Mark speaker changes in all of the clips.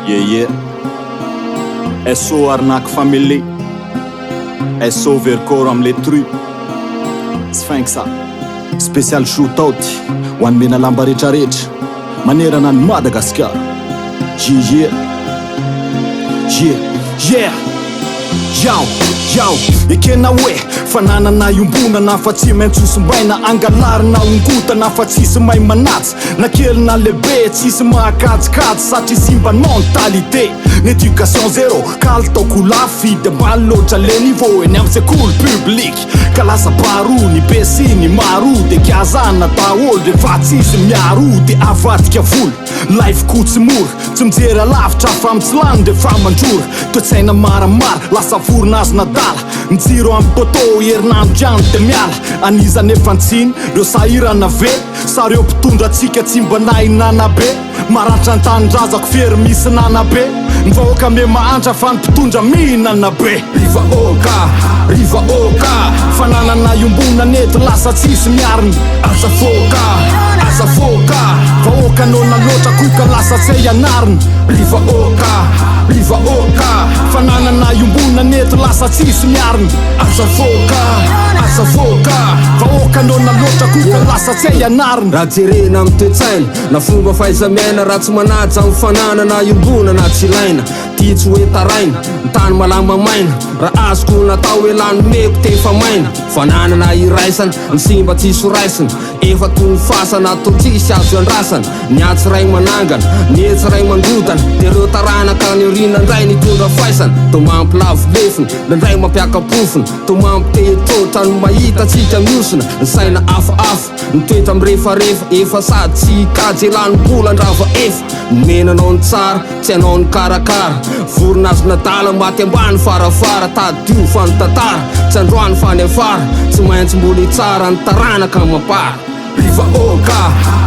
Speaker 1: Yeah yeah SO Arnaque Family SO Vercors am le tru Sphinx Spécial shootout ho an'ny menalamba retraretra manerana an'i Madagasikara Yeah yeah Yeah yeah Yao yao Ekena hoe fananana iombonana fa tsy maintsy hosimbaina angalarina hongotana fa tsisy mahay manaja Na kely na lehibe tsisy mahakajikajy satria simba ny mentalité Ny éducation zéro kalitao ko lafo fidy ambany loatra le niveau eny amin'ny sekoly public Ka lasa baro ny be sy ny maro de giazana daholo rehefa tsisy miaro de avadika vola Life ko tsy mora tsy mijery alavitra fa mitsilany rehefa mandrora Toetsaina maramara lasa vorona azon'adala Ny jiro amin'ny poteau herinandro ihany de miala An'iza nefa ny tsiny reo sahirana ve Sa reo mpitondra antsika tsy mba nahinana be Maratra ny tanindrazako fiery misy nana be Ny vahoaka me mahantra fa ny mpitondra mihinana be Ry vahoaka, ry vahoaka Fananana iombonana eto lasa tsisy miarina Aza foaka, aza foaka Vahoaka noana loatra koka lasa tsy hay anarina Ry vahoaka, ry vahoaka Fananana iombonana eto lasa tsisy miarina Aza foaka, aza foaka Vahoaka noana loatra koka lasa tsy hay anarina.
Speaker 2: Raha jerena amin'ny toe-tsaina na fomba fahaiza-miaina Raha tsy manaja ny fananana iombonana tsy ilaina Ty tsy hoe taraina, ny tany malama maina Raha azoko natao elah nomeko tefa maina Fananana iraisana, ny simba tsisy ho raisina Efa toy ny fasana toa tsisy azo iandrasana Ny atsy ray manangana, ny etsy ray mandrodana Dia reo taranaka any aoriana ndray nitondra faisana Toa mampilavo lefona, ndraindray mampiaka-pofona Toa mampitehitrotra ny mahita antsika mihosona Ny saina hafahafa, ny toetra mirefarefa Efa sady tsy hikajy elah ny mbola andrava efa Nomena anao ny tsara, tsy anao ny karakara Vorona azon'adala maty ambany farafara Tadidio fa ny tantara, tsy androany fa any afara Tsy maintsy mbola hitsara ny taranaka amam-para
Speaker 1: Ry vahoaka,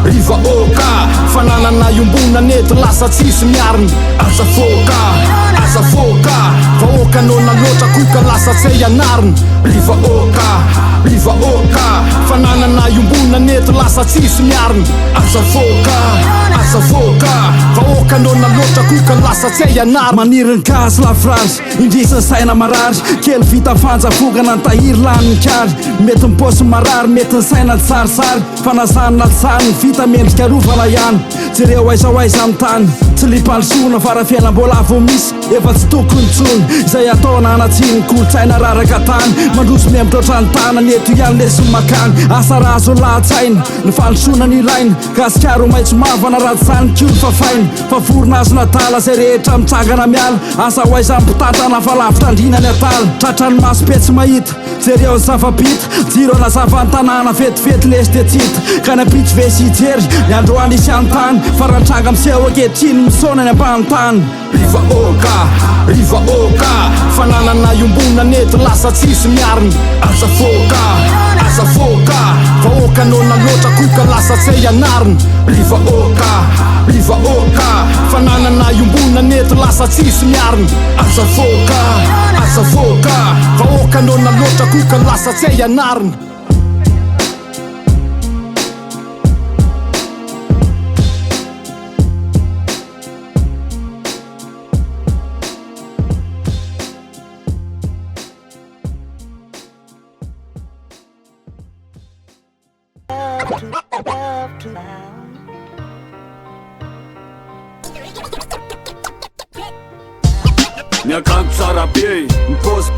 Speaker 1: ry vahoaka Fananana iombonana eto lasa tsisy miarina Aza foaka, aza foaka Vahoaka noana loatra koka lasa tsy hay anarina Ry vahoaka, ry vahoaka Fananana iombonana eto lasa tsisy miarina Aza foaka, aza foaka Vahoaka noana loatra koka lasa tsy hay anarina.
Speaker 3: Maniry ny gasy lavorary, indrisy ny saina marary Kely vita fanja vokana ny tahiry lany ny kary Mety ny paosy marary, mety ny saina tsy sarisary Fa na zany na tsy zany, ny vita mendrika arovana ihany Jereo aiza ho aiza ny tany, tsy liam-pandrosoana Fa raha fiainam-boalavo vao misy, efa tsy tokony intsony Izay atao anana-tsiny, kolontsaina raraka tany Mandroso miha-mitroatra ny tanana, eto ihany lesy ny makany Asa raha azo lahatsaina, ny fandrosoana no ilaina Gasikara ho maitso mavana raha tsy zany koa ny fafaina Fa vorona azon'adala izay rehetra mitsangana miala Asa ho aiza ny mpitantana fa lavitra andriana ny adala Tratran'ny maso be tsy mahita, jereo ny zava-bita Jiro hanazava ny tanàna vetivety lesy dia tsy hita Ka ny ampitso ve hisy hijery, ny androany hisy hanontany Fa raha ny tranga miseho ankehitriny misaona ny ambany tany.
Speaker 1: Ry vahoaka, ry vahoaka Fananana iombonana eto lasa tsisy miarina Aza foaka, aza foaka Vahoaka noana loatra koka lasa tsy hay anarina Ry vahoaka, ry vahoaka Fananana iombonana eto lasa tsisy miarina Aza foaka, aza foaka Vahoaka noana loatra koka lasa tsy hay anarina.
Speaker 4: Miakanjo tsara be, mipaozy.